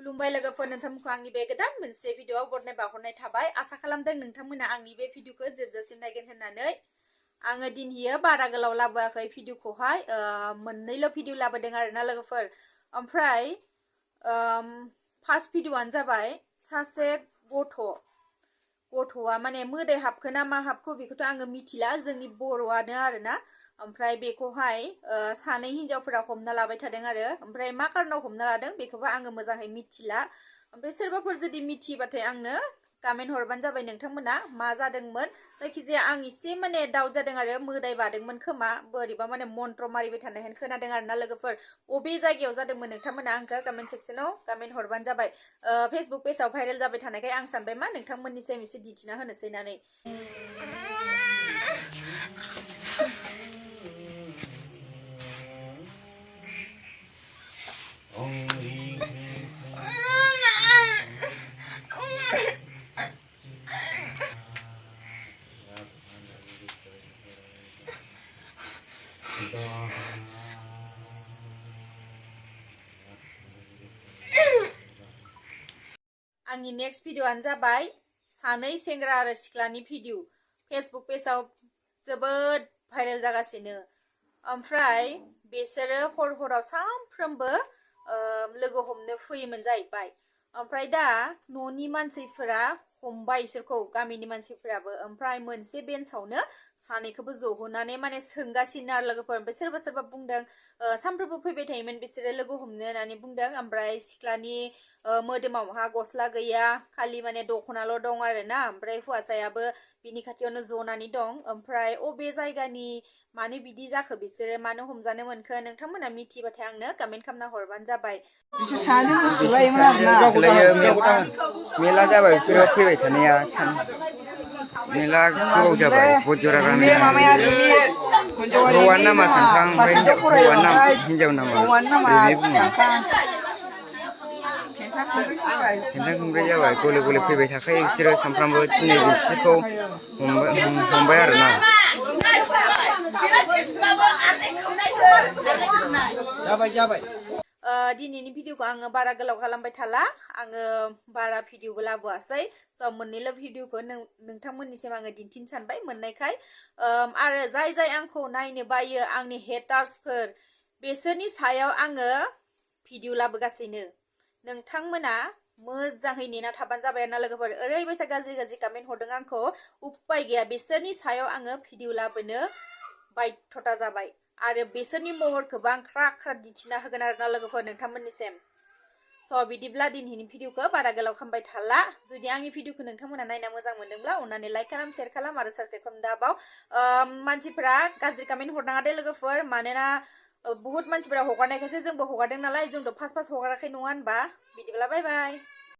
खुलुमबाय लोगोफोर नोंथांमोनखौ आंनि बे गोदान मोनसे भिडिअआव बरनाय बावहरनाय थाबाय आसा खालामदों नोंथांमोना आंनि बे भिडिअखौ जोबजासिम नायगोन होननानै आङो दिनहियो बारा गोलाव लाबोआखै भिडिअखौहाय मोननैल' भिडिअ लाबोदों आरोना लोगोफोर ओमफ्राय फार्स्ट भिडिअआनो जाबाय सासे गथ'आ माने मोदाय हाबखो ना मा हाबखो बेखौथ' आङो मिथिला जोंनि बर'आनो आरोना ओमफ्राय बेखौहाय सानै हिनजावफोरा हमना लाबाय थादों आरो ओमफ्राय मा कारनाव हमना लादों बेखौबो आङो मोजाङै मिथिला ओमफ्राय सोरबाफोर जुदि मिथिबाथाय आंनो कमेन्ट हरबानो जाबाय नोंथांमोना मा जादोंमोन जायखिजाया आं एसे माने डाउट जादों आरो मोदाय बादोंमोन खोमा बोरैबा माने मन्त्र मारिबाय थानाय खोनादों आरोना लोगोफोर अबे जायगायाव जादोंमोन नोंथांमोना आंखौ कमेन्ट सेक्सनाव कमेन्ट हरबानो जाबाय फेसबुक पेजाव भाइरेल जाबाय थानायखाय आं सानबाय मा नोंथांमोननिसिम एसे दिन्थिना होनोसै होननानै आंनि नेक्स्ट भिडिअआनो जाबाय सानै सेंग्रा आरो सिख्लानि भिडिअ फेसबुक पेजाव जोबोद भाइरेल जागासिनो ओमफ्राय बिसोरो हराव सानफ्रोमबो लोगो हमनो फैयोमोन जाहैबाय ओमफ्राय दा न'नि मानसिफोरा हमबाय इसोरखौ गामिनि मानसिफोराबो ओमफ्राय मोनसे बेन्चआवनो सानैखौबो जहोनानै माने सोंगासिनो आरो लोगोफोर ओमफ्राय सोरबा बुंदों सानफ्रोमबो फैबाय थायोमोन बिसोरो लोगो हमनो होननानै बुंदों ओमफ्राय सिख्लानि मोदोमावहा गस्ला गैया खालि माने दख'नाल' दं आरोना ओमफ्राय हौवासायाबो बिनि खाथियावनो जनानै दं ओमफ्राय अबे जायगानि मानो बिदि जाखो बिसोरो मानो हमजानो मोनखो नोंथांमोना मिथिबाथाय आंनो कमेन्ट खालामना हरबानो जाबाय मेला जाबाय बिसोरो फैबाय थानाया मेला गोबाव जाबाय बजरा गामिनि हौवानि नामा सानखां ओमफ्राय हौवानि नाम हिनजाव नामा बेनो बुङो खेन्था खनब्रै जाबाय गले गले फैबाय थाखायो बिसोरो सानफ्रामबो दिनै बिसोरखौ हमबाय आरोना दिनैनि भिडिअखौ आङो बारा गोलाव खालामबाय थाला आङो बारा भिडिअबो लाबोआसै स' मोननैल' भिडिअखौ नोंथांमोननिसिम आङो दिन्थिनो सानबाय मोननायखाय आरो जाय आंखौ नायनो बायो आंनि हेटार्सफोर बिसोरनि सायाव आङो भिडिअ लाबोगासिनो नोंथांमोना मोजाङै नेना थाबानो जाबाय आरोना लोगोफोर ओरैबायसा गाज्रि कमेन्ट हरदों आंखौ उपाय गैया बिसोरनि सायाव आङो भिडिअ लाबोनो बाध्यता जाबाय आरो बिसोरनि महरखौबो आं ख्रा दिन्थिना होगोन आरोना लोगोफोर नोंथांमोननिसिम स' बिदिब्ला दिनैनि भिडिअखौ बारा गोलाव खालामबाय थाला जुदि आंनि भिडिअखौ नोंथांमोना नायना मोजां मोनदोंब्ला अननानै लाइक खालाम शेयार खालाम आरो साबस्क्राइब खालाम दाबाव मानसिफोरा गाज्रि कमेन्ट हरनाङा दे लोगोफोर मानोना बहुत मानसिफोरा हगारनायखायसो जोंबो हगारदों नालाय जोंथ' फार्स्ट हगाराखै नङा होनबा बिदिब्ला बाय बाय